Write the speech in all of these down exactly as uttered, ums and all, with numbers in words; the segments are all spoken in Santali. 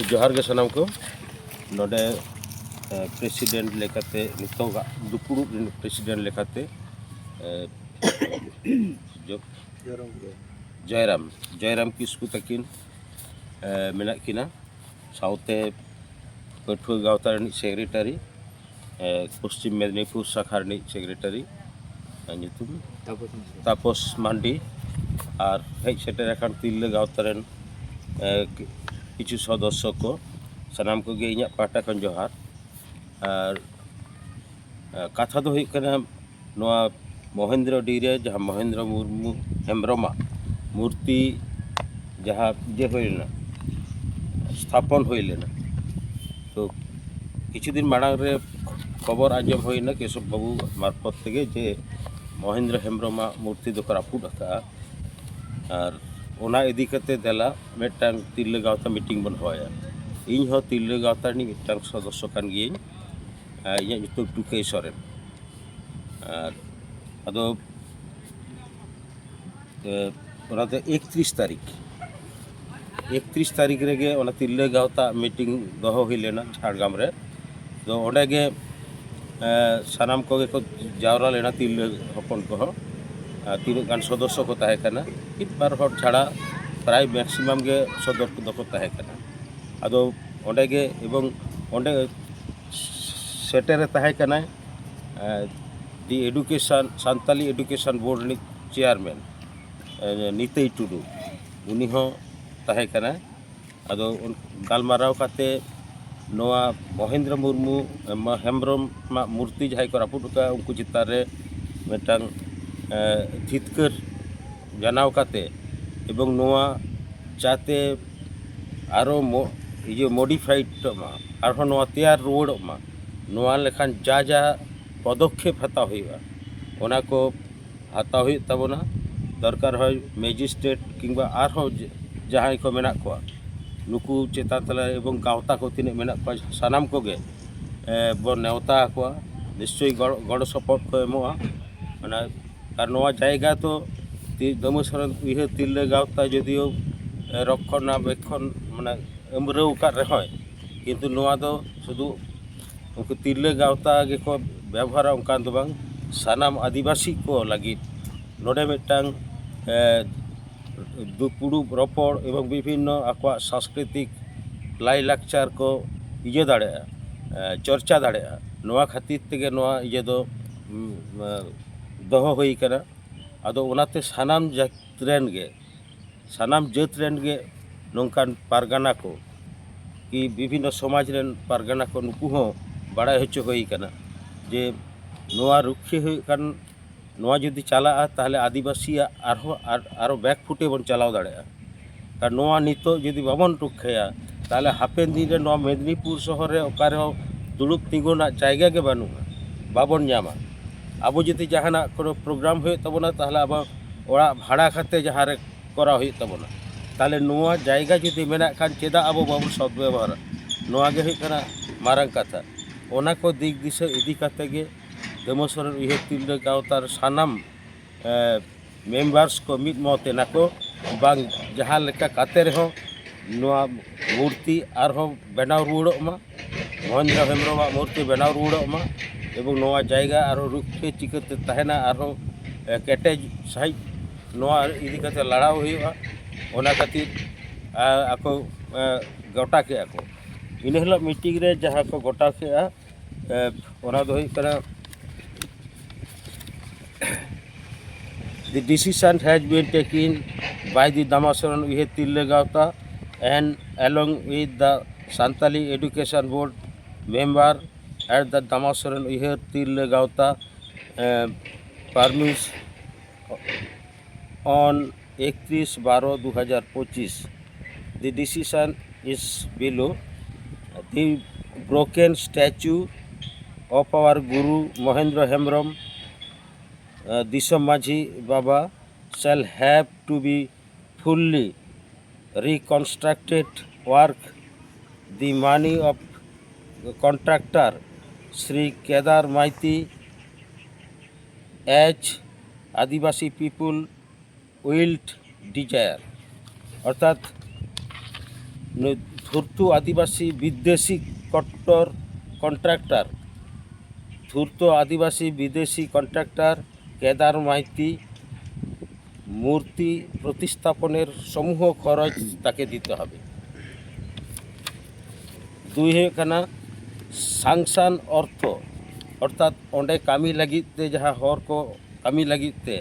ᱡᱚᱦᱟᱨ ᱜᱮ ᱥᱟᱱᱟᱢ ᱠᱚ᱾ ᱱᱚᱰᱮ ᱯᱨᱮᱥᱤᱰᱮᱱᱴ ᱞᱮᱠᱟᱛᱮ, ᱱᱤᱛᱚᱜᱟᱜ ᱫᱩᱯᱲᱩᱵ ᱨᱮᱱ ᱯᱨᱮᱥᱤᱰᱮᱱᱴ ᱞᱮᱠᱟᱛᱮ ᱡᱚ- ᱡᱚᱭᱨᱟᱢ ᱡᱚᱭᱨᱟᱢ ᱠᱤᱥᱠᱩ ᱛᱟᱹᱠᱤᱱ ᱢᱮᱱᱟᱜ ᱠᱤᱱᱟ, ᱥᱟᱶᱛᱮ ᱯᱟᱹᱴᱷᱩᱣᱟᱹ ᱜᱟᱶᱛᱟ ᱨᱤᱱᱤᱡ ᱥᱮᱠᱨᱮᱴᱟᱨᱤ, ᱯᱚᱥᱪᱤᱢ ᱢᱮᱫᱽᱱᱤᱯᱩᱨ ᱥᱟᱠᱷᱟ ᱨᱤᱱᱤᱡ ᱥᱮᱠᱨᱮᱴᱟᱨᱤ, ᱧᱩᱛᱩᱢ ᱛᱟᱯᱚᱥ ᱢᱟᱱᱰᱤ, ᱟᱨ ᱦᱮᱡ ᱥᱮᱴᱮᱨ ᱟᱠᱟᱱ ᱛᱤᱨᱞᱟᱹ ᱜᱟᱶᱛᱟ ᱨᱮᱱ ᱠᱤᱪᱷᱩ ᱥᱚᱫᱚᱥᱥᱚ ᱠᱚ, ᱥᱟᱱᱟᱢ ᱠᱚᱜᱮ ᱤᱧᱟᱹᱜ ᱯᱟᱦᱴᱟ ᱠᱷᱚᱱ ᱡᱚᱦᱟᱨ᱾ ᱟᱨ ᱠᱟᱛᱷᱟ ᱫᱚ ᱦᱩᱭᱩᱜ ᱠᱟᱱᱟ, ᱱᱚᱣᱟ ᱢᱚᱦᱮᱱᱫᱨᱚᱰᱤ ᱨᱮ ᱡᱟᱦᱟᱸ ᱢᱚᱦᱮᱱᱫᱨᱚ ᱢᱩᱨᱢᱩ ᱦᱮᱢᱵᱨᱚᱢᱟᱜ ᱢᱩᱨᱛᱤ ᱡᱟᱦᱟᱸ ᱤᱭᱟᱹ ᱦᱩᱭ ᱞᱮᱱᱟ, ᱥᱛᱷᱟᱯᱚᱱ ᱦᱩᱭ ᱞᱮᱱᱟ, ᱛᱚ ᱠᱤᱪᱷᱩ ᱫᱤᱱ ᱢᱟᱲᱟᱝ ᱨᱮ ᱠᱷᱚᱵᱚᱨ ᱟᱸᱡᱚᱢ ᱦᱩᱭᱱᱟ ᱠᱮᱥᱚᱵ ᱵᱟᱹᱵᱩ ᱢᱟᱨᱯᱷᱚᱛ ᱛᱮᱜᱮ ᱡᱮ ᱢᱚᱦᱮᱱᱫᱨᱚ ᱦᱮᱢᱵᱨᱚᱢᱟᱜ ᱢᱩᱨᱛᱤ ᱫᱚᱠᱚ ᱨᱟᱹᱯᱩᱫ ᱟᱠᱟᱫᱼᱟ, ᱟᱨ ᱚᱱᱟ ᱤᱫᱤ ᱠᱟᱛᱮ ᱫᱮᱞᱟ ᱢᱤᱫᱴᱟᱝ ᱛᱤᱨᱞᱟᱹ ᱜᱟᱶᱛᱟ ᱢᱤᱴᱤᱝ ᱵᱚᱱ ᱦᱚᱦᱚᱭᱟ᱾ ᱤᱧ ᱦᱚᱸ ᱛᱤᱨᱞᱟᱹ ᱜᱟᱶᱛᱟ ᱨᱤᱱᱤᱡ ᱢᱤᱫᱴᱟᱝ ᱥᱚᱫᱚᱥᱥᱚ ᱠᱟᱱ ᱜᱤᱭᱟᱹᱧ᱾ ᱤᱧᱟᱹᱜ ᱧᱩᱛᱩᱢ ᱴᱩᱠᱟᱹᱭ ᱥᱚᱨᱮᱱ᱾ ᱟᱨ ᱟᱫᱚ ᱚᱱᱟᱛᱮ ᱮᱠᱛᱨᱤᱥ ᱛᱟᱹᱨᱤᱠᱷ ᱮᱠᱛᱨᱤᱥ ᱛᱟᱹᱨᱤᱠᱷ ᱨᱮᱜᱮ ᱚᱱᱟ ᱛᱤᱨᱞᱟᱹ ᱜᱟᱶᱛᱟ ᱢᱤᱴᱤᱝ ᱫᱚᱦᱚ ᱦᱩᱭ ᱞᱮᱱᱟ ᱡᱷᱟᱲᱜᱨᱟᱢ ᱨᱮ᱾ ᱛᱚ ᱚᱸᱰᱮ ᱜᱮ ᱥᱟᱱᱟᱢ ᱠᱚᱜᱮ ᱠᱚ ᱡᱟᱣᱨᱟ ᱞᱮᱱᱟ, ᱛᱤᱨᱞᱟᱹ ᱦᱚᱯᱚᱱ ᱠᱚᱦᱚᱸ᱾ ᱟᱨ ᱛᱤᱱᱟᱹᱜ ᱜᱟᱱ ᱥᱚᱫᱚᱥᱥᱚ ᱠᱚ ᱛᱟᱦᱮᱸ ᱠᱟᱱᱟ, ᱢᱤᱫ ᱵᱟᱨ ᱦᱚᱲ ᱪᱷᱟᱲᱟ ᱯᱨᱟᱭ ᱢᱮᱠᱥᱤᱢᱟᱢ ᱜᱮ ᱥᱚᱫᱚᱨ ᱫᱚᱠᱚ ᱛᱟᱦᱮᱸ ᱠᱟᱱᱟ᱾ ᱟᱫᱚ ᱚᱸᱰᱮ ᱜᱮ, ᱮᱵᱚᱝ ᱚᱸᱰᱮ ᱥᱮᱴᱮᱨᱮ ᱛᱟᱦᱮᱸ ᱠᱟᱱᱟᱭ ᱫᱤ ᱮᱰᱩᱠᱮᱥᱚᱱ, ᱥᱟᱱᱛᱟᱞᱤ ᱮᱰᱩᱠᱮᱥᱚᱱ ᱵᱳᱨᱰ ᱨᱤᱱᱤᱡ ᱪᱮᱭᱟᱨᱢᱮᱱ ᱱᱤᱛᱟᱹᱭ ᱴᱩᱰᱩ, ᱩᱱᱤ ᱦᱚᱸ ᱛᱟᱦᱮᱸ ᱠᱟᱱᱟᱭ᱾ ᱟᱫᱚ ᱜᱟᱞᱢᱟᱨᱟᱣ ᱠᱟᱛᱮ ᱱᱚᱣᱟ ᱢᱚᱦᱮᱱᱫᱨᱚ ᱢᱩᱨᱢᱩ ᱦᱮᱢᱵᱨᱚᱢᱟᱜ ᱢᱩᱨᱛᱤ ᱡᱟᱦᱟᱸᱭ ᱠᱚ ᱨᱟᱹᱯᱩᱫ ᱟᱠᱟᱫᱼᱟ, ᱩᱱᱠᱩ ᱪᱮᱛᱟᱱ ᱨᱮ ᱢᱤᱫᱴᱟᱝ ᱫᱷᱤᱛᱠᱟᱹᱨ ᱡᱟᱱᱟᱣ ᱠᱟᱛᱮ, ᱮᱵᱚᱝ ᱱᱚᱣᱟ ᱡᱟᱛᱮ ᱟᱨᱚ ᱤᱭᱟᱹ ᱢᱚᱰᱤᱯᱷᱟᱭᱤᱰᱚᱜ ᱢᱟ, ᱟᱨᱦᱚᱸ ᱱᱚᱣᱟ ᱛᱮᱭᱟᱨ ᱨᱩᱣᱟᱹᱲᱚᱜ ᱢᱟ, ᱱᱚᱣᱟ ᱞᱮᱠᱟᱱ ᱡᱟ ᱡᱟ ᱯᱚᱫᱚᱠᱷᱮᱯ ᱦᱟᱛᱟᱣ ᱦᱩᱭᱩᱜᱼᱟ, ᱚᱱᱟ ᱠᱚ ᱦᱟᱛᱟᱣ ᱦᱩᱭᱩᱜ ᱛᱟᱵᱚᱱᱟ᱾ ᱫᱚᱨᱠᱟᱨ ᱦᱚᱭ ᱢᱮᱡᱤᱥᱴᱨᱮᱴ ᱠᱤᱝᱵᱟ ᱟᱨᱦᱚᱸ ᱡᱟᱦᱟᱸᱭ ᱠᱚ ᱢᱮᱱᱟᱜ ᱠᱚᱣᱟ, ᱱᱩᱠᱩ ᱪᱮᱛᱟᱱ ᱛᱟᱞᱟ ᱮᱵᱚᱝ ᱜᱟᱶᱛᱟ ᱠᱚ ᱛᱤᱱᱟᱹᱜ ᱢᱮᱱᱟᱜ ᱠᱚᱣᱟ, ᱥᱟᱱᱟᱢ ᱠᱚᱜᱮ ᱵᱚᱱ ᱱᱮᱣᱛᱟ ᱟᱠᱚᱣᱟ᱾ ᱱᱤᱥᱪᱚᱭ ᱜᱚᱲᱚ ᱥᱚᱯᱚᱦᱚᱫ ᱠᱚ ᱮᱢᱚᱜᱼᱟ᱾ ᱚᱱᱟ ᱟᱨ ᱱᱚᱣᱟ ᱡᱟᱭᱜᱟ ᱫᱚ ᱫᱟᱹᱢᱩ ᱥᱚᱨᱮᱱ ᱩᱭᱦᱟᱹᱨ ᱛᱤᱨᱞᱟᱹ ᱜᱟᱶᱛᱟ ᱡᱚᱫᱤᱭᱳ ᱨᱚᱠᱠᱷᱚᱱᱟᱵᱮᱠᱠᱷᱚᱱ, ᱢᱟᱱᱮ ᱟᱹᱢᱨᱟᱹᱣ ᱟᱠᱟᱫ ᱨᱮᱦᱚᱸᱭ, ᱠᱤᱱᱛᱩ ᱱᱚᱣᱟ ᱫᱚ ᱥᱩᱫᱷᱩ ᱩᱱᱠᱩ ᱛᱤᱨᱞᱟᱹ ᱜᱟᱶᱛᱟ ᱜᱮᱠᱚ ᱵᱮᱵᱚᱦᱟᱨᱟ ᱚᱱᱠᱟᱱ ᱫᱚ ᱵᱟᱝ, ᱥᱟᱱᱟᱢ ᱟᱹᱫᱤᱵᱟᱹᱥᱤ ᱠᱚ ᱞᱟᱹᱜᱤᱫ ᱱᱚᱰᱮ ᱢᱤᱫᱴᱟᱝ ᱮ, ᱫᱩᱯᱩᱲᱩᱵ ᱨᱚᱯᱚᱲ ᱮᱵᱚᱝ ᱵᱤᱵᱷᱤᱱᱱᱚ ᱟᱠᱚᱣᱟᱜ ᱥᱟᱝᱥᱠᱨᱤᱛᱤᱠ ᱞᱟᱭᱼᱞᱟᱠᱪᱟᱨ ᱠᱚ ᱤᱭᱟᱹ ᱫᱟᱲᱮᱭᱟᱜᱼᱟ, ᱮ, ᱪᱚᱨᱪᱟ ᱫᱟᱲᱮᱭᱟᱜᱼᱟ᱾ ᱱᱚᱣᱟ ᱠᱷᱟᱹᱛᱤᱨ ᱛᱮᱜᱮ ᱱᱚᱣᱟ ᱤᱭᱟᱹ ᱫᱚ ᱩᱢ, ᱮ, ᱫᱚᱦᱚ ᱦᱩᱭ ᱠᱟᱱᱟ᱾ ᱟᱫᱚ ᱚᱱᱟᱛᱮ ᱥᱟᱱᱟᱢ ᱡᱟᱹᱛ ᱨᱮᱱ ᱜᱮ ᱥᱟᱱᱟᱢ ᱡᱟᱹᱛ ᱨᱮᱱ ᱜᱮ ᱱᱚᱝᱠᱟᱱ ᱯᱟᱨᱜᱟᱱᱟ ᱠᱚ ᱠᱤ ᱵᱤᱵᱷᱤᱱᱱᱚ ᱥᱚᱢᱟᱡᱽ ᱨᱮᱱ ᱯᱟᱨᱜᱟᱱᱟ ᱠᱚ, ᱱᱩᱠᱩ ᱦᱚᱸ ᱵᱟᱲᱟᱭ ᱦᱚᱪᱚ ᱦᱩᱭ ᱠᱟᱱᱟ ᱡᱮ ᱱᱚᱣᱟ ᱨᱩᱠᱷᱤᱭᱟᱹ ᱦᱩᱭᱩᱜ ᱠᱟᱱ, ᱱᱚᱣᱟ ᱡᱩᱫᱤ ᱪᱟᱞᱟᱜᱼᱟ, ᱛᱟᱦᱚᱞᱮ ᱟᱹᱫᱤᱵᱟᱹᱥᱤᱭᱟᱜ ᱟᱨᱦᱚᱸ ᱟᱨ ᱟᱨᱚ ᱵᱮᱠ ᱯᱷᱩᱴᱮ ᱵᱚᱱ ᱪᱟᱞᱟᱣ ᱫᱟᱲᱮᱭᱟᱜᱼᱟ᱾ ᱟᱨ ᱱᱚᱣᱟ ᱱᱤᱛᱚᱜ ᱡᱩᱫᱤ ᱵᱟᱵᱚᱱ ᱨᱩᱠᱷᱭᱟᱹᱭᱟ, ᱛᱟᱦᱚᱞᱮ ᱦᱟᱯᱮᱱ ᱫᱤᱱ ᱨᱮ ᱱᱚᱣᱟ ᱢᱮᱫᱽᱱᱤᱯᱩᱨ ᱥᱚᱦᱚᱨ ᱨᱮ ᱚᱠᱟ ᱨᱮᱦᱚᱸ ᱫᱩᱲᱩᱵ ᱛᱤᱸᱜᱩ ᱨᱮᱱᱟᱜ ᱡᱟᱭᱜᱟ ᱜᱮ ᱵᱟᱹᱱᱩᱜᱼᱟ, ᱵᱟᱵᱚᱱ ᱧᱟᱢᱟ᱾ ᱟᱵᱚ ᱡᱩᱫᱤ ᱡᱟᱦᱟᱱᱟᱜ ᱠᱳᱱᱳ ᱯᱨᱳᱜᱨᱟᱢ ᱦᱩᱭᱩᱜ ᱛᱟᱵᱚᱱᱟ, ᱛᱟᱦᱚᱞᱮ ᱟᱵᱚ ᱚᱲᱟᱜ ᱵᱷᱟᱲᱟ ᱠᱟᱛᱮ ᱡᱟᱦᱟᱸ ᱨᱮ ᱠᱚᱨᱟᱣ ᱦᱩᱭᱩᱜ ᱛᱟᱵᱚᱱᱟ᱾ ᱛᱟᱦᱚᱞᱮ ᱱᱚᱣᱟ ᱡᱟᱭᱜᱟ ᱡᱩᱫᱤ ᱢᱮᱱᱟᱜ ᱠᱷᱟᱱ, ᱪᱮᱫᱟᱜ ᱟᱵᱚ ᱵᱟᱵᱚᱱ ᱥᱚᱫᱵᱮᱵᱚᱦᱟᱨᱟ? ᱱᱚᱣᱟ ᱜᱮ ᱦᱩᱭᱩᱜ ᱠᱟᱱᱟ ᱢᱟᱨᱟᱝ ᱠᱟᱛᱷᱟ᱾ ᱚᱱᱟ ᱠᱚ ᱫᱤᱠ ᱫᱤᱥᱟᱹ ᱤᱫᱤ ᱠᱟᱛᱮ ᱜᱮ ᱫᱟᱹᱢᱟᱹ ᱥᱚᱨᱮᱱ ᱩᱭᱦᱟᱹᱨ ᱛᱤᱨᱞᱟᱹ ᱜᱟᱶᱛᱟ ᱨᱮ ᱥᱟᱱᱟᱢ ᱮ, ᱢᱮᱢᱵᱟᱨᱥ ᱠᱚ ᱢᱤᱫ ᱢᱚᱛ ᱮᱱᱟ ᱠᱚ, ᱵᱟᱝ, ᱡᱟᱦᱟᱸ ᱞᱮᱠᱟ ᱠᱟᱛᱮ ᱨᱮᱦᱚᱸ ᱱᱚᱣᱟ ᱢᱩᱨᱛᱤ ᱟᱨᱦᱚᱸ ᱵᱮᱱᱟᱣ ᱨᱩᱣᱟᱹᱲᱚᱜ ᱢᱟ, ᱢᱚᱦᱮᱱᱫᱨᱚ ᱦᱮᱢᱵᱨᱚᱢᱟᱜ ᱢᱩᱨᱛᱤ ᱵᱮᱱᱟᱣ ᱨᱩᱣᱟᱹᱲᱚᱜ ᱢᱟ, ᱮᱵᱚᱝ ᱱᱚᱣᱟ ᱡᱟᱭᱜᱟ ᱟᱨᱦᱚᱸ ᱨᱩᱠᱷᱤᱭᱟᱹ ᱪᱤᱠᱟᱹᱛᱮ ᱛᱟᱦᱮᱱᱟ, ᱟᱨᱦᱚᱸ, ᱮ, ᱠᱮᱴᱮᱡ ᱥᱟᱺᱦᱤᱡ ᱱᱚᱣᱟ ᱤᱫᱤ ᱠᱟᱛᱮ ᱞᱟᱲᱟᱣ ᱦᱩᱭᱩᱜᱼᱟ᱾ ᱚᱱᱟ ᱠᱷᱟᱹᱛᱤᱨ, ᱟ, ᱟᱠᱚ, ᱮ, ᱜᱚᱴᱟ ᱠᱮᱜᱼᱟ ᱠᱚ᱾ ᱤᱱᱟᱹ ᱦᱤᱞᱳᱜ ᱢᱤᱴᱤᱝ ᱨᱮ ᱡᱟᱦᱟᱸ ᱠᱚ ᱜᱚᱴᱟ ᱠᱮᱜᱼᱟ, ᱮ, ᱚᱱᱟ ᱫᱚ ᱦᱩᱭᱩᱜ ᱠᱟᱱᱟ, The decision has been taken by the ᱫᱟᱢᱟᱥᱚᱨᱮᱱ ᱩᱭᱦᱟᱹᱨ ᱛᱤᱨᱞᱟᱹ ᱜᱟᱶᱛᱟ and along with the Santali Education Board member at the ᱫᱟᱢᱟᱥᱚᱨᱮᱱ ᱩᱭᱦᱟᱹᱨ ᱛᱤᱨᱞᱟᱹ ᱜᱟᱶᱛᱟ, ᱮ, permis on ᱮᱠᱛᱨᱤᱥ ᱵᱟᱨᱚ ᱫᱩ ᱦᱟᱡᱟᱨ ᱯᱚᱸᱪᱤᱥ᱾ The decision is below. The broken statue of our Guru Mohendro Hembrom, uh, Disom Majhi Baba, shall have to be fully reconstructed. Work, the money of contractor Sri Kedar Maiti, as Adivasi people wilt desire. ᱚᱨᱛᱷᱟᱛ ᱱᱩᱭ ধূর্ত আদিবাসী বিদ্বেষী কট্টর কন্ট্রাক্টর, ধূর্ত আদিবাসী বিদ্বেষী কন্ট্রাক্টর কেদার মাইতি মূর্তি প্রতিস্থাপনের সমূহ খরচ তাকে দিতে হবে। দুই ᱦᱩᱭᱩᱜ ᱠᱟᱱᱟ ᱥᱟᱝᱥᱟᱱ ᱚᱨᱛᱷᱚ, ᱚᱨᱛᱷᱟᱛ ᱚᱸᱰᱮ ᱠᱟᱹᱢᱤ ᱞᱟᱹᱜᱤᱫ ᱛᱮ ᱡᱟᱦᱟᱸ ᱦᱚᱲ ᱠᱚ ᱠᱟᱹᱢᱤ ᱞᱟᱹᱜᱤᱫ ᱛᱮ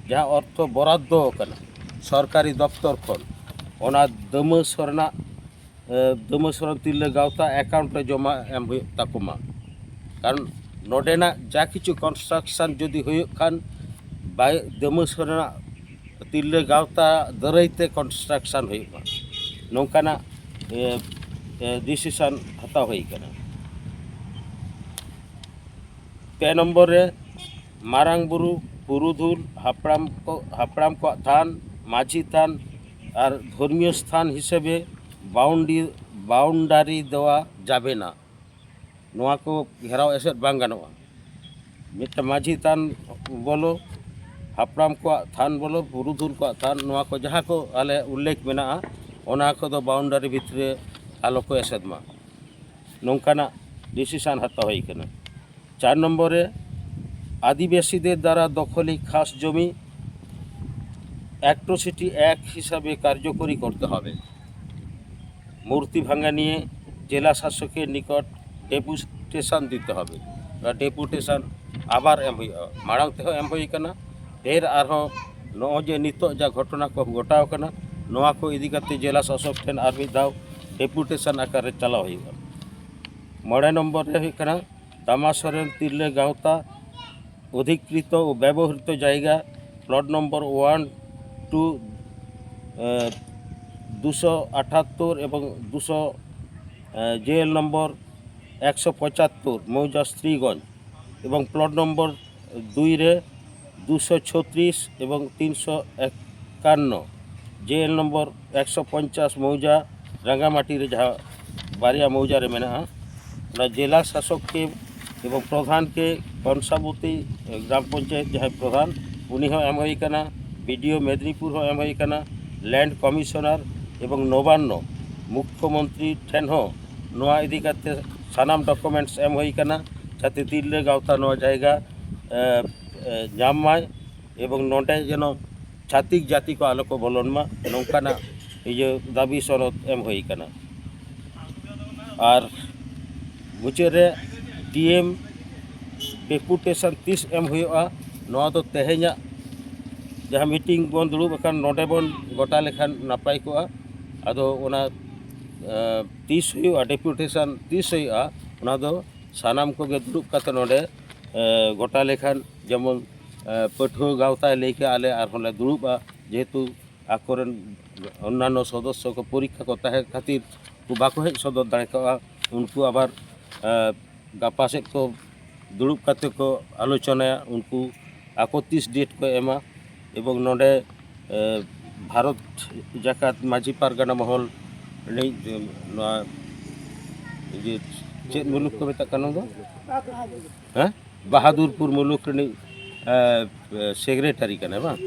ᱡᱟᱦᱟᱸ ᱚᱨᱛᱷᱚ ᱵᱚᱨᱟᱫᱽᱫᱚ ᱟᱠᱟᱱᱟ ᱥᱚᱨᱠᱟᱨᱤ ᱫᱚᱯᱛᱚᱨ ᱠᱷᱚᱱ, ᱚᱱᱟ ᱫᱟᱹᱢᱟᱹᱥ ᱨᱮᱱᱟᱜ, ᱮ, ᱫᱟᱹᱢᱟᱹᱥ ᱨᱮᱱ ᱛᱤᱨᱞᱟᱹ ᱜᱟᱶᱛᱟ ᱮᱠᱟᱣᱩᱱᱴ ᱨᱮ ᱡᱚᱢᱟ ᱮᱢ ᱦᱩᱭᱩᱜ ᱛᱟᱠᱚ ᱢᱟ᱾ ᱠᱟᱨᱚᱱ ᱱᱚᱰᱮᱱᱟᱜ ᱡᱟ ᱠᱤᱪᱷᱩ ᱠᱚᱱᱥᱴᱨᱟᱠᱥᱚᱱ ᱡᱩᱫᱤ ᱦᱩᱭᱩᱜ ᱠᱷᱟᱱ, ᱵᱟᱭ, ᱫᱟᱹᱢᱟᱹᱥ ᱨᱮᱱᱟᱜ ᱛᱤᱨᱞᱟᱹ ᱜᱟᱶᱛᱟ ᱫᱟᱨᱟᱭ ᱛᱮ ᱠᱚᱱᱥᱴᱨᱟᱠᱥᱚᱱ ᱦᱩᱭᱩᱜ ᱢᱟ, ᱱᱚᱝᱠᱟᱱᱟᱜ, ᱮ, ᱮ, ᱰᱤᱥᱤᱥᱚᱱ ᱦᱟᱛᱟᱣ ᱦᱩᱭ ᱟᱠᱟᱱᱟ᱾ ᱯᱮ ᱱᱚᱢᱵᱚᱨ ᱨᱮ ᱢᱟᱨᱟᱝ ᱵᱩᱨᱩ, ᱯᱩᱨᱩᱫᱷᱩᱞ, ᱦᱟᱯᱲᱟᱢ ᱠᱚ, ᱦᱟᱯᱲᱟᱢ ᱠᱚᱣᱟᱜ ᱛᱷᱟᱱ, ᱢᱟᱹᱡᱷᱤ ᱛᱷᱟᱱ ᱟᱨ ᱫᱷᱚᱨᱢᱤᱭᱚ ᱥᱛᱷᱟᱱ ᱦᱤᱥᱟᱹᱵᱮ ᱵᱟᱣᱩᱱᱰᱤ, ᱵᱟᱣᱩᱱᱰᱟᱨᱤ ᱫᱮᱣᱟ ᱡᱟᱵᱮ ᱱᱟ᱾ ᱱᱚᱣᱟ ᱠᱚ ᱜᱷᱮᱨᱟᱣ ᱮᱥᱮᱫ ᱵᱟᱝ ᱜᱟᱱᱚᱜᱼᱟ᱾ ᱢᱤᱫᱴᱟᱝ ᱢᱟᱹᱡᱷᱤ ᱛᱷᱟᱱ ᱵᱚᱞᱚ, ᱦᱟᱯᱲᱟᱢ ᱠᱚᱣᱟᱜ ᱛᱷᱟᱱ ᱵᱚᱞᱚ, ᱯᱩᱨᱩᱫᱷᱩᱞ ᱠᱚᱣᱟᱜ ᱛᱷᱟᱱ, ᱱᱚᱣᱟ ᱠᱚ ᱡᱟᱦᱟᱸ ᱠᱚ ᱟᱞᱮ ᱩᱞᱞᱮᱠᱷ ᱢᱮᱱᱟᱜᱼᱟ, ᱚᱱᱟ ᱠᱚᱫᱚ ᱵᱟᱣᱩᱱᱰᱟᱨᱤ ᱵᱷᱤᱛᱨᱤ ᱨᱮ ᱟᱞᱚ ᱠᱚ ᱮᱥᱮᱫ ᱢᱟ, ᱱᱚᱝᱠᱟᱱᱟᱜ ᱰᱤᱥᱤᱥᱚᱱ ᱦᱟᱛᱟᱣ ᱦᱩᱭ ᱠᱟᱱᱟ᱾ চার নম্বরে আদিবাসীদের দ্বারা দখলে খাস জমি অ্যাট্রোসিটি অ্যাক্ট হিসাবে কার্যকরী করতে হবে। মূর্তি ভাঙা নিয়ে জেলা শাসকের নিকট ডেপুটেশন দিতে হবে। ᱚᱱᱟ ᱰᱮᱯᱩᱴᱮᱥᱚᱱ ᱟᱵᱟᱨ ᱮᱢ ᱦᱩᱭᱩᱜᱼᱟ᱾ ᱢᱟᱲᱟᱝ ᱛᱮᱦᱚᱸ ᱮᱢ ᱦᱩᱭ ᱟᱠᱟᱱᱟ, ᱯᱷᱮᱨ ᱟᱨᱦᱚᱸ ᱱᱚᱜᱼᱚᱭ ᱡᱮ ᱱᱤᱛᱚᱜ ᱡᱟ ᱜᱷᱚᱴᱚᱱᱟ ᱠᱚ ᱜᱷᱚᱴᱟᱣ ᱟᱠᱟᱱᱟ, ᱱᱚᱣᱟ ᱠᱚ ᱤᱫᱤ ᱠᱟᱛᱮ ᱡᱮᱞᱟ ᱥᱟᱥᱚᱠ ᱴᱷᱮᱱ ᱟᱨ ᱢᱤᱫ ᱫᱷᱟᱣ ᱰᱮᱯᱩᱴᱮᱥᱚᱱ ᱟᱠᱟᱨ ᱨᱮ ᱪᱟᱞᱟᱣ ᱦᱩᱭᱩᱜᱼᱟ᱾ ᱢᱚᱬᱮ ᱱᱚᱢᱵᱚᱨ ᱨᱮ ᱦᱩᱭᱩᱜ ᱠᱟᱱᱟ ᱫᱟᱢᱟ ᱥᱚᱨᱮᱱ ᱛᱤᱨᱞᱟᱹ ᱜᱟᱶᱛᱟ ᱚᱫᱷᱤᱠᱨᱤᱛᱚ ᱳ ᱵᱮᱵᱚᱦᱨᱤᱛᱚ ᱡᱟᱭᱜᱟ, ᱯᱞᱚᱴ ᱱᱚᱢᱵᱚᱨ ᱳᱣᱟᱱ, ᱴᱩ, ᱮ, ᱫᱩᱥᱚ ᱟᱴᱷᱟᱛᱛᱳᱨ ᱮᱵᱚᱝ ᱫᱩᱥᱚ, ᱮ, ᱡᱮ ᱮᱞ ᱱᱚᱢᱵᱚᱨ ᱮᱠᱥᱚ ᱯᱚᱸᱪᱟᱛᱛᱳᱨ, ᱢᱚᱣᱡᱟ ᱥᱛᱨᱤᱜᱚᱸᱡᱽ, ᱮᱵᱚᱝ ᱯᱞᱚᱴ ᱱᱚᱢᱵᱚᱨ ᱫᱩᱭ ᱨᱮ ᱫᱩᱥᱚ ᱪᱷᱚᱛᱨᱤᱥ ᱮᱵᱚᱝ ᱛᱤᱱᱥᱚ ᱮᱠᱟᱱᱱᱚ, ᱡᱮ ᱮᱞ ᱱᱚᱢᱵᱚᱨ ᱮᱠᱥᱚ ᱯᱚᱧᱪᱟᱥ ᱢᱚᱣᱡᱟ, ᱨᱟᱸᱜᱟᱢᱟᱴᱤ ᱨᱮ ᱡᱟᱦᱟᱸ ᱵᱟᱨᱭᱟ ᱢᱚᱣᱡᱟ ᱨᱮ ᱢᱮᱱᱟᱜᱼᱟ, ᱚᱱᱟ ᱡᱮᱞᱟ ᱥᱟᱥᱚᱠ ᱠᱮ ᱮᱵᱚᱝ ᱯᱨᱚᱫᱷᱟᱱ ᱠᱮ ᱠᱚᱱᱥᱟᱵᱚᱛᱤ ᱜᱨᱟᱢ ᱯᱚᱧᱪᱟᱭᱮᱛ ᱡᱟᱦᱟᱸᱭ ᱯᱨᱚᱫᱷᱟᱱ, ᱩᱱᱤ ᱦᱚᱸ ᱮᱢ ᱦᱩᱭ ᱟᱠᱟᱱᱟ, ᱵᱤ ᱰᱤ ᱳ ᱢᱮᱫᱽᱱᱤᱯᱩᱨ ᱦᱚᱸ ᱮᱢ ᱦᱩᱭ ᱟᱠᱟᱱᱟ, ᱞᱮᱱᱰ ᱠᱚᱢᱤᱥᱚᱱᱟᱨ ᱮᱵᱚᱝ ᱱᱚᱵᱟᱱᱱᱚ, ᱢᱩᱠᱠᱷᱚ ᱢᱚᱱᱛᱨᱤ ᱴᱷᱮᱱ ᱦᱚᱸ ᱱᱚᱣᱟ ᱤᱫᱤ ᱠᱟᱛᱮ ᱥᱟᱱᱟᱢ ᱰᱚᱠᱩᱢᱮᱱᱴᱥ ᱮᱢ ᱦᱩᱭ ᱟᱠᱟᱱᱟ, ᱡᱟᱛᱮ ᱛᱤᱨᱞᱟᱹ ᱜᱟᱶᱛᱟ ᱱᱚᱣᱟ ᱡᱟᱭᱜᱟ ᱮ, ᱮ, ᱧᱟᱢ ᱢᱟᱭ ᱮᱵᱚᱝ ᱱᱚᱰᱮ ᱡᱮᱱᱚ ᱪᱷᱟᱹᱛᱤᱠ ᱡᱟᱹᱛᱤ ᱠᱚ ᱟᱞᱚ ᱠᱚ ᱵᱚᱞᱚᱱ ᱢᱟ, ᱱᱚᱝᱠᱟᱱᱟᱜ ᱤᱭᱟᱹ ᱫᱟᱹᱵᱤ ᱥᱚᱱᱚᱫ ᱮᱢ ᱦᱩᱭ ᱟᱠᱟᱱᱟ᱾ ᱟᱨ ᱢᱩᱪᱟᱹᱫ ᱨᱮ ᱰᱤ ᱮᱢ ᱰᱮᱯᱩᱴᱮᱥᱚᱱ ᱛᱤᱥ ᱮᱢ ᱦᱩᱭᱩᱜᱼᱟ, ᱱᱚᱣᱟ ᱫᱚ ᱛᱮᱦᱮᱧᱟᱜ ᱡᱟᱦᱟᱸ ᱢᱤᱴᱤᱝ ᱵᱚᱱ ᱫᱩᱲᱩᱵ ᱟᱠᱟᱱ, ᱱᱚᱰᱮ ᱵᱚᱱ ᱜᱚᱴᱟ ᱞᱮᱠᱷᱟᱱ ᱱᱟᱯᱟᱭ ᱠᱚᱜᱼᱟ᱾ ᱟᱫᱚ ᱚᱱᱟ ᱮ, ᱛᱤᱥ ᱦᱩᱭᱩᱜᱼᱟ, ᱰᱮᱯᱩᱴᱮᱥᱚᱱ ᱛᱤᱥ ᱦᱩᱭᱩᱜᱼᱟ, ᱚᱱᱟ ᱫᱚ ᱥᱟᱱᱟᱢ ᱠᱚᱜᱮ ᱫᱩᱲᱩᱵ ᱠᱟᱛᱮ ᱱᱚᱰᱮ ᱮ, ᱜᱚᱴᱟ ᱞᱮᱠᱷᱟᱱ, ᱡᱮᱢᱚᱱ ᱮ, ᱯᱟᱹᱴᱷᱩᱣᱟᱹ ᱜᱟᱶᱛᱟᱭ ᱞᱟᱹᱭ ᱠᱮᱜᱼᱟ, ᱟᱞᱮ ᱟᱨᱦᱚᱸ ᱞᱮ ᱫᱩᱲᱩᱵᱼᱟ, ᱡᱮᱦᱮᱛᱩ ᱟᱠᱚᱨᱮᱱ ᱚᱱᱱᱟᱱᱚ ᱥᱚᱫᱚᱥᱥᱚ ᱠᱚ ᱯᱚᱨᱤᱠᱠᱷᱟ ᱠᱚ ᱛᱟᱦᱮᱸ ᱠᱷᱟᱹᱛᱤᱨ ᱠᱚ ᱵᱟᱠᱚ ᱦᱮᱡ ᱥᱚᱫᱚᱨ ᱫᱟᱲᱮ ᱠᱟᱣᱟ, ᱩᱱᱠᱩ ᱟᱵᱟᱨ ᱮ, ᱜᱟᱯᱟ ᱥᱮᱫ ᱠᱚ ᱫᱩᱲᱩᱵ ᱠᱟᱛᱮ ᱠᱚ ᱟᱞᱳᱪᱚᱱᱟᱭᱟ, ᱩᱱᱠᱩ ᱟᱠᱚ ᱛᱤᱥ ᱰᱮᱴ ᱠᱚ ᱮᱢᱟ᱾ ᱮᱵᱚᱝ ᱱᱚᱰᱮ ᱮ, ᱵᱷᱟᱨᱚᱛ ᱡᱟᱠᱟᱛ ᱢᱟᱹᱡᱷᱤ ᱯᱟᱨᱜᱟᱱᱟ ᱢᱚᱦᱚᱞ ᱨᱤᱱᱤᱡ ᱮ, ᱱᱚᱣᱟ ᱤᱭᱟᱹ ᱪᱮᱫ ᱢᱩᱞᱩᱠ ᱠᱚ ᱢᱮᱛᱟᱜ ᱠᱟᱱᱟ ᱚᱱᱟ ᱫᱚ? ᱦᱮᱸ, ᱵᱟᱦᱟᱫᱩᱨᱯᱩᱨ ᱢᱩᱞᱩᱠ ᱨᱤᱱᱤᱡ ᱮ, ᱮ, ᱥᱮᱠᱨᱮᱴᱟᱨᱤ ᱠᱟᱱᱟᱭ ᱵᱟᱝ?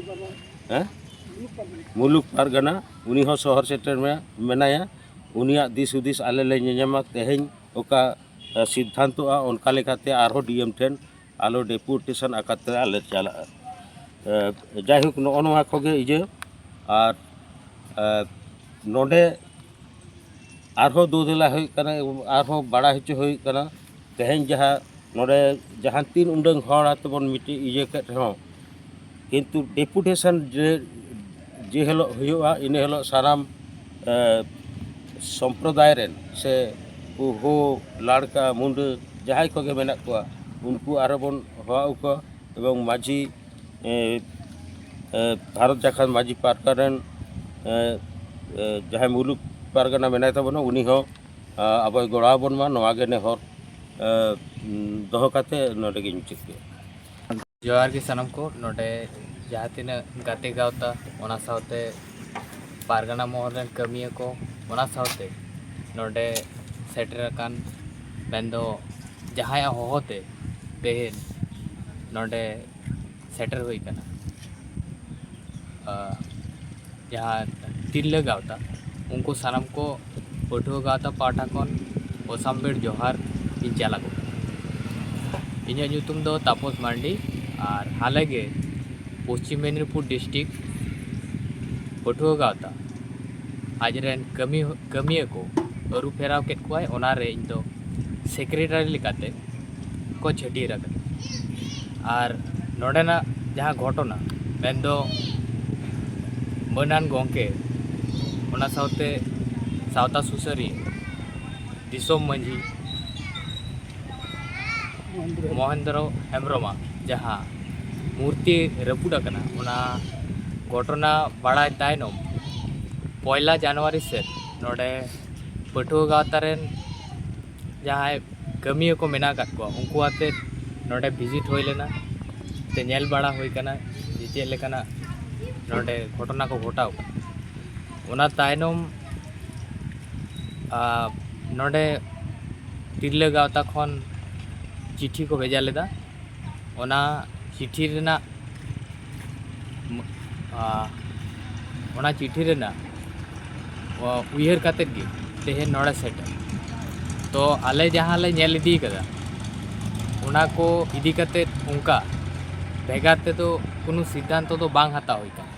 ᱦᱮᱸ, ᱢᱩᱞᱩᱠ ᱯᱟᱨᱜᱟᱱᱟ, ᱩᱱᱤ ᱦᱚᱸ ᱥᱚᱦᱚᱨ ᱥᱮᱴᱮᱨ ᱢᱮ-, ᱢᱮᱱᱟᱭᱟ᱾ ᱩᱱᱤᱭᱟᱜ ᱫᱤᱥ ᱦᱩᱫᱤᱥ ᱟᱞᱮ ᱞᱮ ᱧᱮᱧᱟᱢᱟ, ᱛᱮᱦᱮᱧ ᱚᱠᱟ ᱮ, ᱥᱤᱫᱽᱫᱷᱟᱱᱛᱚᱜᱼᱟ, ᱚᱱᱠᱟ ᱞᱮᱠᱟᱛᱮ ᱟᱨᱦᱚᱸ ᱰᱤ ᱮᱢ ᱴᱷᱮᱱ ᱟᱞᱚ ᱰᱮᱯᱩᱴᱮᱥᱚᱱ ᱟᱠᱟᱫ ᱛᱮ ᱟᱞᱮ ᱪᱟᱞᱟᱜᱼᱟ᱾ ᱮ, ᱡᱟᱭᱦᱳᱠ, ᱱᱚᱜᱼᱚ ᱱᱚᱣᱟ ᱠᱚᱜᱮ ᱤᱭᱟᱹ᱾ ᱟᱨ ᱮ, ᱱᱚᱰᱮ ᱟᱨᱦᱚᱸ ᱫᱩᱫᱮᱞᱟ ᱦᱩᱭᱩᱜ ᱠᱟᱱᱟ, ᱟᱨᱦᱚᱸ ᱵᱟᱲᱟᱭ ᱦᱚᱪᱚ ᱦᱩᱭᱩᱜ ᱠᱟᱱᱟ, ᱛᱮᱦᱮᱧ ᱡᱟᱦᱟᱸ ᱱᱚᱰᱮ ᱡᱟᱦᱟᱸ ᱛᱤᱱ ᱩᱰᱟᱹᱝ ᱦᱚᱲ ᱟᱛᱮ ᱵᱚᱱ ᱢᱤᱴᱤᱝ ᱤᱭᱟᱹ ᱠᱮᱫ ᱨᱮᱦᱚᱸ, ᱠᱤᱱᱛᱩ ᱰᱮᱯᱩᱴᱮᱥᱚᱱ ᱡᱮ, ᱡᱮ ᱦᱤᱞᱳᱜ ᱦᱩᱭᱩᱜᱼᱟ, ᱤᱱᱟᱹ ᱦᱤᱞᱳᱜ ᱥᱟᱱᱟᱢ ᱮ, ᱥᱚᱢᱯᱨᱚᱫᱟᱭ ᱨᱮᱱ ᱥᱮ ᱦᱳ, ᱞᱟᱲᱠᱟ, ᱢᱩᱸᱰᱟᱹ ᱡᱟᱦᱟᱸᱭ ᱠᱚᱜᱮ ᱢᱮᱱᱟᱜ ᱠᱚᱣᱟ, ᱩᱱᱠᱩ ᱟᱨᱦᱚᱸ ᱵᱚᱱ ᱦᱚᱦᱚ ᱟᱠᱚᱣᱟ᱾ ᱮᱵᱚᱝ ᱢᱟᱹᱡᱷᱤ ᱮ, ᱮ, ᱵᱷᱟᱨᱚᱛ ᱡᱟᱠᱟᱛ ᱢᱟᱹᱡᱷᱤ ᱯᱟᱦᱴᱟ ᱨᱮᱱ ᱮ, ᱮ, ᱡᱟᱦᱟᱸᱭ ᱢᱩᱞᱩᱠ ᱯᱟᱨᱜᱟᱱᱟ ᱢᱮᱱᱟᱭ ᱛᱟᱵᱚᱱᱟ, ᱩᱱᱤ ᱦᱚᱸ ᱮ, ᱟᱵᱚᱭ ᱜᱚᱲᱚ ᱟᱵᱚᱱ ᱢᱟ, ᱱᱚᱣᱟ ᱜᱮ ᱱᱮᱦᱚᱨ ᱮ, ᱫᱚᱦᱚ ᱠᱟᱛᱮ ᱱᱚᱰᱮ ᱜᱤᱧ ᱢᱩᱪᱟᱹᱫ ᱠᱮᱫᱟ᱾ ᱡᱚᱦᱟᱨ ᱜᱮ ᱥᱟᱱᱟᱢ ᱠᱚ᱾ ᱱᱚᱰᱮ ᱡᱟᱦᱟᱸ ᱛᱤᱱᱟᱹᱜ ᱜᱟᱛᱮ ᱜᱟᱶᱛᱟ, ᱚᱱᱟ ᱥᱟᱶᱛᱮ ᱯᱟᱨᱜᱟᱱᱟ ᱢᱚᱦᱚᱞ ᱨᱮᱱ ᱠᱟᱹᱢᱤᱭᱟᱹ ᱠᱚ, ᱚᱱᱟ ᱥᱟᱶᱛᱮ ᱱᱚᱰᱮ ᱥᱮᱴᱮᱨ ᱟᱠᱟᱱ, ᱢᱮᱱᱫᱚ ᱡᱟᱦᱟᱸᱭᱟᱜ ᱦᱚᱦᱚᱛᱮ ᱛᱮᱦᱮᱧ ᱱᱚᱰᱮ ᱥᱮᱴᱮᱨ ᱦᱩᱭ ᱟᱠᱟᱱᱟ, ᱟᱨ ᱡᱟᱦᱟᱸ ᱛᱤᱨᱞᱟᱹ ᱜᱟᱶᱛᱟ, ᱩᱱᱠᱩ ᱥᱟᱱᱟᱢ ᱠᱚ ᱯᱟᱹᱴᱷᱩᱣᱟᱹ ᱜᱟᱶᱛᱟ ᱯᱟᱦᱴᱟ ᱠᱷᱚᱱ ᱚᱥᱟᱢᱵᱷᱮᱲ ᱡᱚᱦᱟᱨ ᱤᱧ ᱪᱟᱞ ᱟᱠᱚ ᱠᱟᱱᱟ᱾ ᱤᱧᱟᱹᱜ ᱧᱩᱛᱩᱢ ᱫᱚ ᱛᱟᱯᱚᱥ ᱢᱟᱱᱰᱤ, ᱟᱨ ᱦᱟᱞᱮ ᱜᱮ ᱯᱚᱥᱪᱤᱢ ᱢᱮᱫᱽᱱᱤᱯᱩᱨ ᱰᱤᱥᱴᱨᱤᱠᱴ ᱯᱟᱹᱴᱷᱩᱣᱟᱹ ᱜᱟᱶᱛᱟ ᱟᱡᱨᱮᱱ ᱠᱟᱹᱢᱤ, ᱠᱟᱹᱢᱤᱭᱟᱹ ᱠᱚ ᱟᱹᱨᱩ ᱯᱷᱮᱨᱟᱣ ᱠᱮᱫ ᱠᱚᱣᱟᱭ, ᱚᱱᱟᱨᱮ ᱤᱧ ᱫᱚ ᱥᱮᱠᱨᱮᱴᱟᱨᱤ ᱞᱮᱠᱟᱛᱮ ᱠᱚ ᱪᱷᱟᱹᱴᱭᱟᱹᱨ ᱟᱠᱟᱫᱟ᱾ ᱟᱨ ᱱᱚᱰᱮᱱᱟᱜ ᱡᱟᱦᱟᱸ ᱜᱷᱚᱴᱚᱱᱟ, ᱢᱮᱱᱫᱚ ᱢᱟᱹᱱᱟᱱ ᱜᱚᱢᱠᱮ, ᱚᱱᱟ ᱥᱟᱶᱛᱮ ᱥᱟᱶᱛᱟ ᱥᱩᱥᱟᱹᱨᱤᱭᱟᱹ, ᱫᱤᱥᱚᱢ ᱢᱟᱹᱡᱷᱤ ᱢᱚᱦᱮᱱᱫᱨᱚ ᱦᱮᱢᱵᱨᱚᱢᱟᱜ ᱡᱟᱦᱟᱸ ᱢᱩᱨᱛᱤ ᱨᱟᱹᱯᱩᱫ ᱟᱠᱟᱱᱟ, ᱚᱱᱟ ᱜᱷᱚᱴᱚᱱᱟ ᱵᱟᱲᱟᱭ ᱛᱟᱭᱱᱚᱢ ᱯᱚᱭᱞᱟ ᱡᱟᱱᱩᱣᱟᱨᱤ ᱥᱮᱫ ᱱᱚᱰᱮ ᱯᱟᱹᱴᱷᱩᱣᱟᱹ ᱜᱟᱶᱛᱟ ᱨᱮᱱ ᱡᱟᱦᱟᱸᱭ ᱠᱟᱹᱢᱤᱭᱟᱹ ᱠᱚ ᱢᱮᱱᱟᱜ ᱟᱠᱟᱫ ᱠᱚᱣᱟ, ᱩᱱᱠᱩ ᱟᱛᱮᱫ ᱱᱚᱰᱮ ᱵᱷᱤᱡᱤᱴ ᱦᱩᱭ ᱞᱮᱱᱟ, ᱛᱮ ᱧᱮᱞ ᱵᱟᱲᱟ ᱦᱩᱭ ᱠᱟᱱᱟ ᱡᱮ ᱪᱮᱫ ᱞᱮᱠᱟᱱᱟᱜ ᱱᱚᱰᱮ ᱜᱷᱚᱴᱚᱱᱟ ᱠᱚ ᱜᱷᱚᱴᱟᱣ ᱠᱟᱱᱟ᱾ ᱚᱱᱟ ᱛᱟᱭᱱᱚᱢ, ᱟ, ᱱᱚᱰᱮ ᱛᱤᱨᱞᱟᱹ ᱜᱟᱶᱛᱟ ᱠᱷᱚᱱ ᱪᱤᱴᱷᱤ ᱠᱚ ᱵᱷᱮᱡᱟ ᱞᱮᱫᱟ᱾ ᱚᱱᱟ ᱪᱤᱴᱷᱤ ᱨᱮᱱᱟᱜ, ᱟ, ᱚᱱᱟ ᱪᱤᱴᱷᱤ ᱨᱮᱱᱟᱜ, ᱟ, ᱩᱭᱦᱟᱹᱨ ᱠᱟᱛᱮᱫ ᱜᱮ ᱛᱮᱦᱮᱧ ᱱᱚᱰᱮ ᱥᱮᱴᱮᱨ᱾ ᱛᱚ ᱟᱞᱮ ᱡᱟᱦᱟᱸ ᱞᱮ ᱧᱮᱞ ᱤᱫᱤ ᱠᱟᱫᱟ, ᱚᱱᱟ ᱠᱚ ᱤᱫᱤ ᱠᱟᱛᱮᱫ ᱚᱱᱠᱟ ᱵᱷᱮᱜᱟᱨ ᱛᱮᱫᱚ ᱠᱳᱱᱳ ᱥᱤᱫᱽᱫᱷᱟᱱᱛᱚ ᱫᱚ ᱵᱟᱝ ᱦᱟᱛᱟᱣ ᱦᱩᱭ ᱠᱟᱱᱟ᱾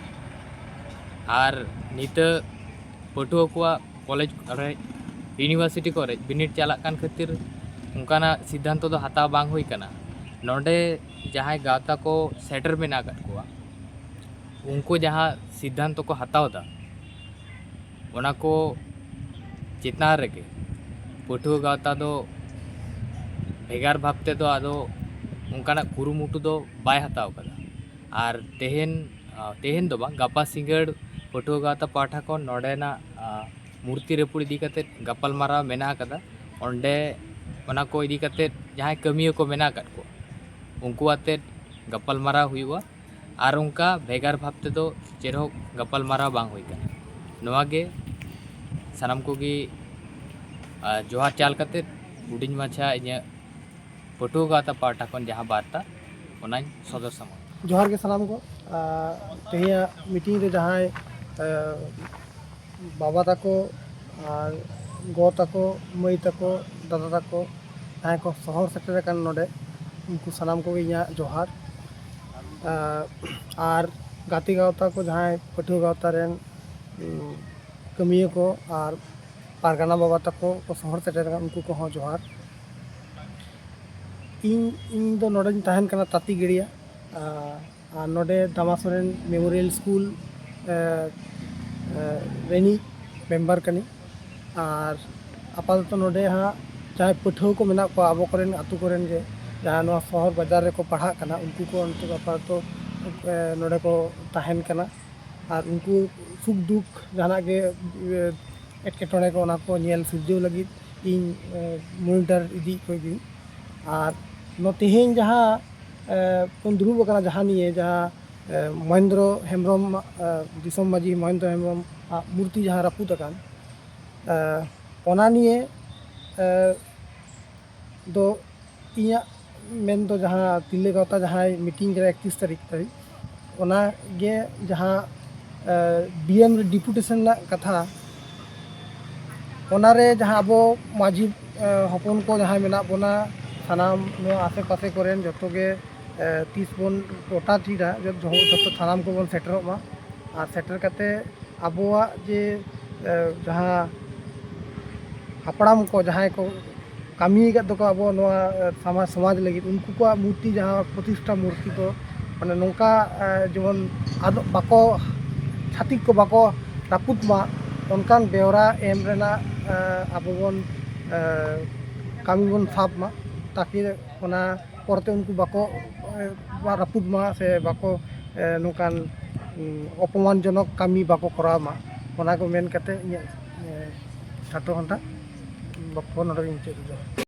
ᱟᱨ ᱱᱤᱛᱟᱹᱜ ᱯᱟᱹᱴᱷᱩᱣᱟᱹ ᱠᱚᱣᱟᱜ ᱠᱚᱞᱮᱡᱽ ᱠᱚᱨᱮ, ᱤᱭᱩᱱᱤᱵᱷᱟᱨᱥᱤᱴᱤ ᱠᱚᱨᱮ ᱵᱤᱱᱤᱰ ᱪᱟᱞᱟᱜ ᱠᱟᱱ ᱠᱷᱟᱹᱛᱤᱨ ᱚᱱᱠᱟᱱᱟᱜ ᱥᱤᱫᱽᱫᱷᱟᱱᱛᱚ ᱫᱚ ᱦᱟᱛᱟᱣ ᱵᱟᱝ ᱦᱩᱭ ᱠᱟᱱᱟ᱾ ᱱᱚᱰᱮ ᱡᱟᱦᱟᱸᱭ ᱜᱟᱶᱛᱟ ᱠᱚ ᱥᱮᱴᱮᱨ ᱢᱮᱱᱟᱜ ᱟᱠᱟᱫ ᱠᱚᱣᱟ, ᱩᱱᱠᱩ ᱡᱟᱦᱟᱸ ᱥᱤᱫᱽᱫᱷᱟᱱᱛᱚ ᱠᱚ ᱦᱟᱛᱟᱣ ᱮᱫᱟ, ᱚᱱᱟ ᱠᱚ ᱪᱮᱛᱟᱱ ᱨᱮᱜᱮ ᱯᱟᱹᱴᱷᱩᱣᱟᱹ ᱜᱟᱶᱛᱟ ᱫᱚ ᱵᱷᱮᱜᱟᱨ ᱵᱷᱟᱵᱽ ᱛᱮᱫᱚ ᱟᱫᱚ ᱚᱱᱠᱟᱱᱟᱜ ᱠᱩᱨᱩᱢᱩᱴᱩ ᱫᱚ ᱵᱟᱭ ᱦᱟᱛᱟᱣ ᱠᱟᱫᱟ᱾ ᱟᱨ ᱛᱮᱦᱮᱧ, ᱟ, ᱛᱮᱦᱮᱧ ᱫᱚ ᱵᱟᱝ, ᱜᱟᱯᱟ ᱥᱤᱸᱜᱟᱹᱲ ᱯᱟᱹᱴᱷᱩᱣᱟᱹ ᱜᱟᱶᱛᱟ ᱯᱟᱦᱴᱟ ᱠᱷᱚᱱ ᱱᱚᱰᱮᱱᱟᱜ, ᱟ, ᱢᱩᱨᱛᱤ ᱨᱟᱹᱯᱩᱫ ᱤᱫᱤ ᱠᱟᱛᱮᱫ ᱜᱟᱯᱟᱞᱢᱟᱨᱟᱣ ᱢᱮᱱᱟᱜ ᱟᱠᱟᱫᱟ᱾ ᱚᱸᱰᱮ ᱚᱱᱟ ᱠᱚ ᱤᱫᱤ ᱠᱟᱛᱮᱫ ᱡᱟᱦᱟᱸᱭ ᱠᱟᱹᱢᱤᱭᱟᱹ ᱠᱚ ᱢᱮᱱᱟᱜ ᱟᱠᱟᱫ ᱠᱚᱣᱟ, ᱩᱱᱠᱩ ᱟᱛᱮᱫ ᱜᱟᱯᱟᱞᱢᱟᱨᱟᱣ ᱦᱩᱭᱩᱜᱼᱟ᱾ ᱟᱨ ᱚᱱᱠᱟ ᱵᱷᱮᱜᱟᱨ ᱵᱷᱟᱵᱽ ᱛᱮᱫᱚ ᱪᱮᱫ ᱦᱚᱸ ᱜᱟᱯᱟᱞᱢᱟᱨᱟᱣ ᱵᱟᱝ ᱦᱩᱭ ᱠᱟᱱᱟ᱾ ᱱᱚᱣᱟ ᱜᱮ ᱥᱟᱱᱟᱢ ᱠᱚᱜᱮ, ᱟ, ᱡᱚᱦᱟᱨ ᱪᱟᱞ ᱠᱟᱛᱮᱫ ᱦᱩᱰᱤᱧ ᱢᱟᱪᱷᱟ ᱤᱧᱟᱹᱜ ᱯᱟᱹᱴᱷᱩᱣᱟᱹ ᱜᱟᱶᱛᱟ ᱯᱟᱦᱴᱟ ᱠᱷᱚᱱ ᱡᱟᱦᱟᱸ ᱵᱟᱨᱛᱟ, ᱚᱱᱟᱧ ᱥᱚᱫᱚᱨ ᱥᱟᱢᱟᱝ᱾ ᱡᱚᱦᱟᱨ ᱜᱮ ᱥᱟᱱᱟᱢ ᱠᱚ᱾ ᱟ, ᱛᱮᱦᱮᱧᱟᱜ ᱢᱤᱴᱤᱝ ᱨᱮ ᱡᱟᱦᱟᱸᱭ, ᱟ, ᱵᱟᱵᱟ ᱛᱟᱠᱚ ᱟᱨ ᱜᱚ ᱛᱟᱠᱚ, ᱢᱟᱹᱭ ᱛᱟᱠᱚ, ᱫᱟᱫᱟ ᱛᱟᱠᱚ, ᱡᱟᱦᱟᱸᱭ ᱠᱚ ᱥᱚᱦᱚᱨ ᱥᱮᱴᱮᱨ ᱟᱠᱟᱱ ᱱᱚᱰᱮ, ᱩᱱᱠᱩ ᱥᱟᱱᱟᱢ ᱠᱚᱜᱮ ᱤᱧᱟᱹᱜ ᱡᱚᱦᱟᱨ᱾ ᱟᱨ ᱜᱟᱛᱮ ᱜᱟᱶᱛᱟ ᱠᱚ, ᱡᱟᱦᱟᱸᱭ ᱯᱟᱹᱴᱷᱩᱣᱟᱹ ᱜᱟᱶᱛᱟ ᱨᱮᱱ ᱠᱟᱹᱢᱤᱭᱟᱹ ᱠᱚ ᱟᱨ ᱯᱟᱨᱜᱟᱱᱟ ᱵᱟᱵᱟ ᱛᱟᱠᱚ ᱠᱚ ᱥᱚᱦᱚᱨ ᱥᱮᱴᱮᱨ ᱟᱠᱟᱱ, ᱩᱱᱠᱩ ᱠᱚᱦᱚᱸ ᱡᱚᱦᱟᱨ᱾ ᱤᱧ ᱤᱧ ᱫᱚ ᱱᱚᱰᱮᱧ ᱛᱟᱦᱮᱱ ᱠᱟᱱᱟ ᱛᱟᱹᱛᱤ ᱜᱟᱹᱲᱤᱭᱟ᱾ ᱟᱨ ᱱᱚᱰᱮ ᱫᱟᱢᱟ ᱥᱚᱨᱮᱱ ᱢᱮᱢᱳᱨᱤᱭᱟᱞ ᱥᱠᱩᱞ ᱨᱤᱱᱤᱡ ᱢᱮᱢᱵᱟᱨ ᱠᱟᱹᱱᱟᱹᱧ᱾ ᱟᱨ ᱟᱯᱟᱛᱚᱛᱚ ᱱᱚᱰᱮ ᱦᱟᱸᱜ ᱡᱟᱦᱟᱸᱭ ᱯᱟᱹᱴᱷᱩᱣᱟᱹ ᱠᱚ ᱢᱮᱱᱟᱜ ᱠᱚᱣᱟ ᱟᱵᱚ ᱠᱚᱨᱮᱱ, ᱟᱹᱛᱩ ᱠᱚᱨᱮᱱ ᱜᱮ, ᱡᱟᱦᱟᱸ ᱱᱚᱣᱟ ᱥᱚᱦᱚᱨ ᱵᱟᱡᱟᱨ ᱨᱮᱠᱚ ᱯᱟᱲᱦᱟᱜ ᱠᱟᱱᱟ, ᱩᱱᱠᱩ ᱠᱚ ᱱᱤᱛᱚᱜ ᱟᱯᱟᱛᱚᱛᱚ ᱱᱚᱰᱮ ᱠᱚ ᱛᱟᱦᱮᱱ ᱠᱟᱱᱟ᱾ ᱟᱨ ᱩᱱᱠᱩ ᱥᱩᱠ ᱫᱩᱠ ᱡᱟᱦᱟᱱᱟᱜ ᱜᱮ ᱮᱴᱠᱮᱴᱚᱬᱮ ᱠᱚ, ᱚᱱᱟ ᱠᱚ ᱧᱮᱞ ᱥᱤᱨᱡᱟᱹᱣ ᱞᱟᱹᱜᱤᱫ ᱤᱧ ᱢᱚᱱᱤᱴᱟᱨ ᱤᱫᱤᱭᱮᱫ ᱠᱚᱜᱮ᱾ ᱟᱨ ᱱᱚᱣᱟ ᱛᱮᱦᱮᱧ ᱡᱟᱦᱟᱸ ᱵᱚᱱ ᱫᱩᱲᱩᱵ ᱟᱠᱟᱱᱟ, ᱡᱟᱦᱟᱸ ᱱᱤᱭᱮ ᱡᱟᱦᱟᱸ ᱢᱚᱦᱮᱱᱫᱨᱚ ᱦᱮᱢᱵᱨᱚᱢ, ᱫᱤᱥᱚᱢ ᱢᱟᱹᱡᱷᱤ ᱢᱚᱦᱮᱱᱫᱨᱚ ᱦᱮᱢᱵᱨᱚᱢ ᱟᱜ ᱢᱩᱨᱛᱤ ᱡᱟᱦᱟᱸ ᱨᱟᱹᱯᱩᱫ ᱟᱠᱟᱱ, ᱚᱱᱟ ᱱᱤᱭᱮ ᱫᱚ ᱤᱧᱟᱹᱜ ᱢᱮᱱ ᱫᱚ, ᱡᱟᱦᱟᱸ ᱛᱤᱨᱞᱟᱹ ᱜᱟᱶᱛᱟ ᱡᱟᱦᱟᱸᱭ ᱢᱤᱴᱤᱝ ᱨᱮ ᱮᱠᱛᱨᱤᱥ ᱛᱟᱹᱨᱤᱠᱷ ᱛᱟᱹᱨᱤᱠᱷ, ᱚᱱᱟ ᱜᱮ ᱡᱟᱦᱟᱸ ᱰᱤ ᱮᱢ ᱨᱮ ᱰᱮᱯᱩᱴᱮᱥᱚᱱ ᱨᱮᱱᱟᱜ ᱠᱟᱛᱷᱟ, ᱚᱱᱟ ᱨᱮ ᱡᱟᱦᱟᱸ ᱟᱵᱚ ᱢᱟᱹᱡᱷᱤ ᱦᱚᱯᱚᱱ ᱠᱚ ᱡᱟᱦᱟᱸᱭ ᱢᱮᱱᱟᱜ ᱵᱚᱱᱟ, ᱥᱟᱱᱟᱢ ᱱᱚᱣᱟ ᱟᱥᱮ ᱯᱟᱥᱮ ᱠᱚᱨᱮᱱ ᱡᱚᱛᱚ ᱜᱮ ᱛᱤᱥ ᱵᱚᱱ ᱜᱚᱴᱟ ᱛᱷᱤᱨᱟ, ᱡᱚᱛᱚ ᱥᱟᱱᱟᱢ ᱠᱚᱵᱚᱱ ᱥᱮᱴᱮᱨᱚᱜ ᱢᱟ᱾ ᱟᱨ ᱥᱮᱴᱮᱨ ᱠᱟᱛᱮ ᱟᱵᱚᱣᱟᱜ ᱡᱮ ᱡᱟᱦᱟᱸ ᱦᱟᱯᱲᱟᱢ ᱠᱚ ᱡᱟᱦᱟᱸᱭ ᱠᱚ ᱠᱟᱹᱢᱤ ᱟᱠᱟᱫ ᱫᱚᱠᱚ ᱟᱵᱚ ᱱᱚᱣᱟ ᱥᱚᱢᱟᱡᱽ ᱞᱟᱹᱜᱤᱫ, ᱩᱱᱠᱩ ᱠᱚᱣᱟᱜ ᱢᱩᱨᱛᱤ, ᱡᱟᱦᱟᱸ ᱯᱨᱚᱛᱤᱥᱴᱷᱟ ᱢᱩᱨᱛᱤ ᱠᱚ, ᱢᱟᱱᱮ ᱱᱚᱝᱠᱟ ᱡᱮᱢᱚᱱ ᱟᱫᱚ ᱵᱟᱠᱚ, ᱪᱷᱟᱹᱛᱤᱠ ᱠᱚ ᱵᱟᱠᱚ ᱨᱟᱹᱯᱩᱫ ᱢᱟ, ᱚᱱᱠᱟᱱ ᱵᱮᱣᱨᱟ ᱮᱢ ᱨᱮᱱᱟᱜ ᱟᱵᱚ ᱵᱚᱱ ᱠᱟᱹᱢᱤ ᱵᱚᱱ ᱥᱟᱵ ᱢᱟ, ᱛᱟᱠᱤ ᱚᱱᱟ ᱯᱚᱨᱮᱛᱮ ᱩᱱᱠᱩ ᱵᱟᱠᱚ ᱨᱟᱹᱯᱩᱫ ᱢᱟ ᱥᱮ ᱵᱟᱠᱚ ᱱᱚᱝᱠᱟᱱ ᱚᱯᱚᱢᱟᱱᱡᱚᱱᱚᱠ ᱠᱟᱹᱢᱤ ᱵᱟᱠᱚ ᱠᱚᱨᱟᱣ ᱢᱟ, ᱚᱱᱟ ᱠᱚ ᱢᱮᱱ ᱠᱟᱛᱮ ᱤᱧᱟᱹᱜ ᱠᱷᱟᱴᱚ ᱦᱚᱸ ᱱᱟᱦᱟᱜ ᱵᱚᱠᱛᱚᱵᱚ ᱱᱚᱰᱮ ᱜᱤᱧ ᱢᱩᱪᱟᱹᱫ ᱮᱫᱟ᱾